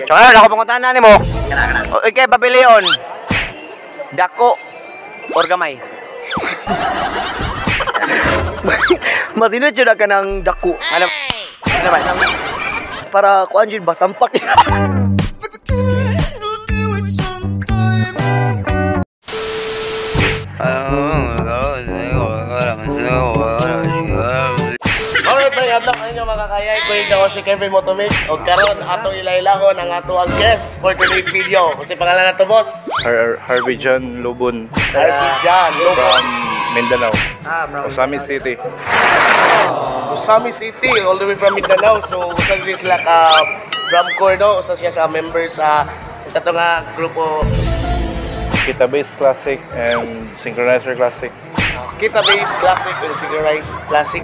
So ano, ako pangutana nimo. O, ikay pabilion. Dako or gamay? Masinod jud ka ng dako. Ano? Ano ba? Para kuan jud ba sampak. Alright, pre, adlaw kayo mga kayay. Kuya ko si Kevin Motomix. O karon atong ilailahon ang ato ang guest for today's video. Kung si pangalan na to, boss? Harvey John Lubon. Harvey John Lubon. From Mindanao. Ozamis City. Ozamis City, all the way from Mindanao. So, usa din sila ka drum corps, no? Usa siya sa member sa to nga grupo. Kita Bass Classic and Synchronizer Classic. Kita Bass Classic and Synchronize Classic.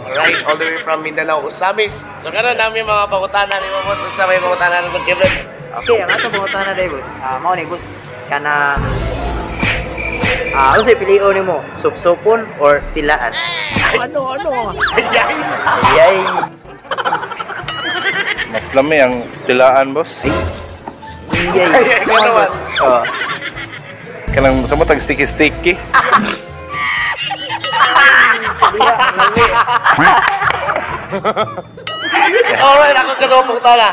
Alright, all the way from Mindanao, Ozamis. So, karon namin mga pangutana ni mo, boss. Usa may pangutana na Kevin. Okay, ang atong pangutana dai, boss. Mao ni boss kanang unsay pilion nimo? Supsupon or tilaan? Ano? Ayay. Ayay. Mas lami ang tilaan, boss. Ayay. Ano, boss? Oh. Kanang sa mo tag sticky sticky. Alright, ako karon pangutana.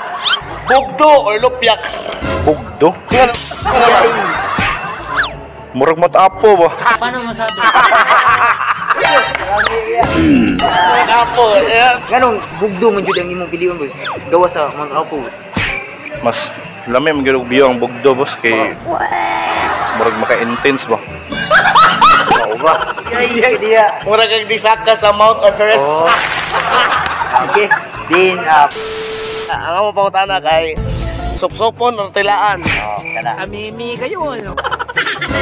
Bugdo or lupyak? Bugdo? Ano? Ano ba? Murag matapo ba? Paano masabi? Matapo. Nganong bugdo man jud ang imong pilion, boss? Gawa sa Mount Apo, boss. Mas lami man gyud og biyo ang bugdo, boss, kay murag maka-intense ba. Mao ba? Ay, diya. Murag kag disaka sa Mount Everest. Oh. Okay. Din ang among pangutana kay supsupon or tilaan? Oh, kana. Amimi kayo ano.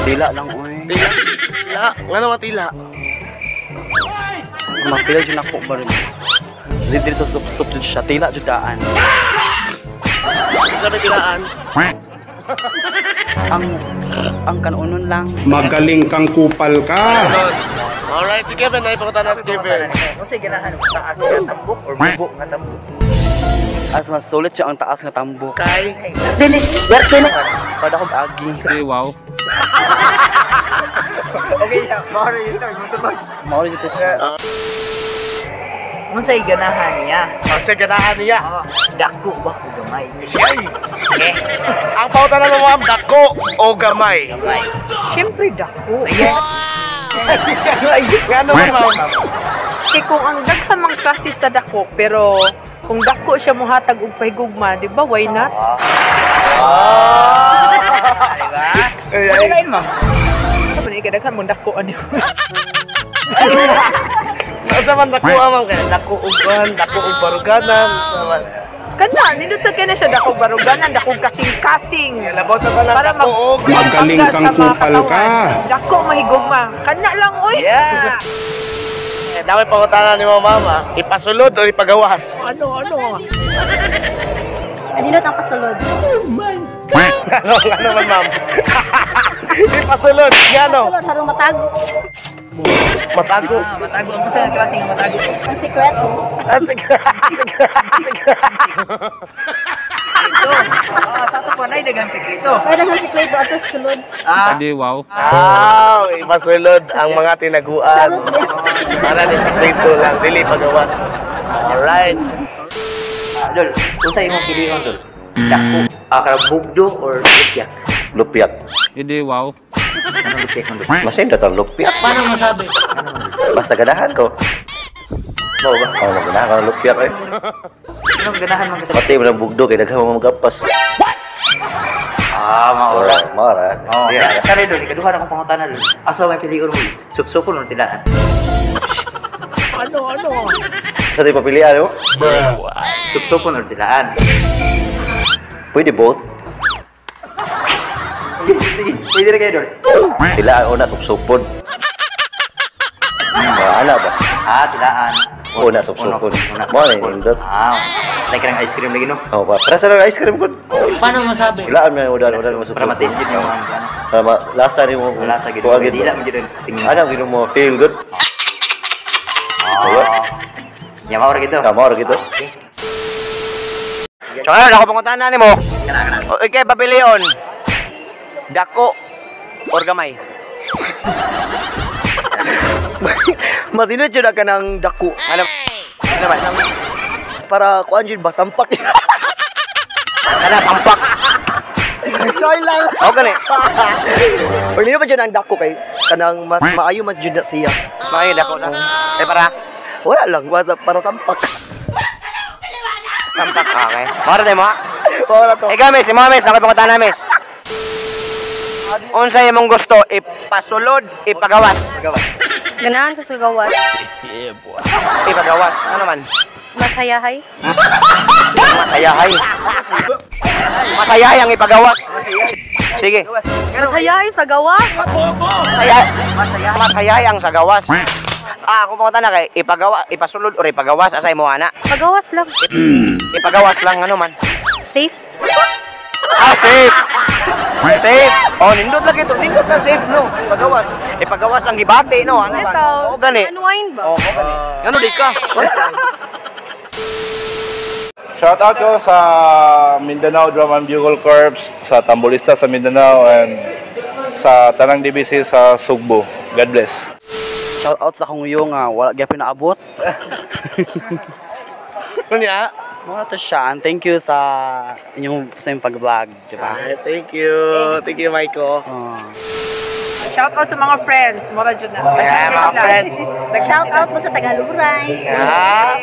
Tila lang oy. Tila. Tila. Ngano man tila? Ma-feel jud nako ba rin. Dili sa sup-sup jud siya, tila jud daan. Unsa may tilaan? Ang kanunon lang. Magaling kang kupal ka. Alright, si Kevin ay pangutana si Kevin. Unsay ganahan mo, taas nga tambok or bubo nga tambok? As mas sulit siya ang taas nga tambok. Kay Dili, werte na. Pada kog agi. Hey, wow. Okay, mao ra yun to, matubag. Mao ra jud siya. Unsay ganahan niya? Unsay ganahan niya? Dako ba o gamay? Yay! Eh, ang pangutana mo, ma'am, dako o gamay? Gamay. Siyempre dako. Ngano man, ma'am? Kay kung ang daghan mang klase sa dako, pero kung dako siya mohatag og pahigugma, di ba? Why not? Diba? Sa lain, ma'am? Sa man ikadaghan mong dako ano. Unsa man dako, ma'am? Kay dako og kuan, dako og baruganan, unsa man. Kana, nindot sa kanya siya dako baruganan, dako kasing-kasing. Labaw sa tanan Para dako og Magaling magpangga kang sa mga kupal ka. katawan. Dako mahigugma. Kana lang oy. Yeah. Dami pangutana ni mo, mama. Ipasulod o ipagawas? Ano? Adinot ang pasulod. Ano, ano man, ma'am? Ipasulod, ngano? Pasulod harong matago. Matago. Matago. Ang sa klase nga matago. Ang sikreto. Sige, sige, sige. Ito. Sa ato pa na daghang sekreto. Pwede ang sikreto ato sulod. Hindi, wow. Ah, ipasulod ang mga tinaguan. Para ni sikreto lang, dili pagawas. Alright. Dol, unsa imong pilion, dol? Dako, karang bugdo or lupyak? Lupiak. Hindi, wow. Anong lupyak man, dol? Masinda ta lupiak. Paano masabi? Basta ganahan ko. Mao ba? Oh, maganahan ka ng lupiak eh. Anong ganahan man kasi? Pati mo ng bugdo kay daghan mo magapas. Mao ra. Ora, mao ra. Oh, Yeah. kare dol, ikaduha na akong pangutana dol. Asa may pilion mo? Supsupon or tilaan? Sa di papilian mo? Supsupon or tilaan? Pwede both. Sige, pwede na kayo dol. Tilaan una supsupon. Ana ba? Tilaan. Una supsupon. Una Mao na supsupon. nindot. Like ng ice cream lagi no. Oh, pa. Para sa ice cream ko. Paano masabi? Tilaan mo udan udan mo Para ma-taste din yung mga ano. Para lasa ni mo. Lasa gid. Kuha gid. Dila man jud ang tingin. Ana gid mo feel good. Ya mao ra gid to. Mao ra gid to. Okay. So ano, ako pangutana nimo. O, ikay pabilion. Dako or gamay? Masinod jud ka ng dako. Ano? Ano ba? Para kuan jud ba sampak. Kana sampak. Choy lang. O gani. Or nino pa jud ang dako kay kanang mas maayo man jud na siya. Mas maayo dako sa. Eh para wala lang para, para sampak. Sampak, okay. Para tayo mo. Para to. Ikaw, miss, mo, miss, ako pangutana, miss. Unsa imong gusto, ipasulod, ipagawas? Pagawas. Ganahan sa sugawas. Ipagawas. Ano man? Masayahay. Masayahay. Masayahay ang ipagawas. Sige. Masayahay sa gawas. Masaya. Masayahay ang sagawas. Ah, kung pangutana kay ipagawa, ipasulod or ipagawas asay mo ana. Pagawas lang. Ipagawas lang ano man. Safe. Ah, safe. Safe. Oh, nindot lang ito. Nindot lang safe no. Ipagawas. Ipagawas ang gibati no. Ano ba? Ito, Oo gani. unwind ba? Oo gani. Ano di ka? Shout out ko sa Mindanao Drum and Bugle Corps, sa Tambolista sa Mindanao, and sa Tanang DBC sa Sugbo. God bless. Shout out sa akong uyo nga wala gyapon naabot. Kunya. Mura to siya. And thank you sa inyong pag-vlog, di ba? Thank you. Thank you, Michael. Oh. Shout out sa mga friends. Mura jud na. Yeah, mga friends. Shout out mo sa Tagaluray. Ah.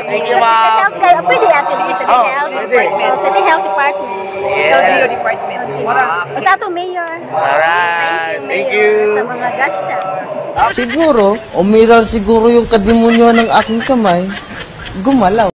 Thank you, Sa ma'am. health kayo. Pwede ate sa Oh, health. pwede. Oh, sa the health department. LGU department. Mura. Sa ato mayor. Alright. Thank Mayor, you. sa mga gasya. Siguro, umiral siguro yung kadimonyo ng aking kamay. Gumalaw.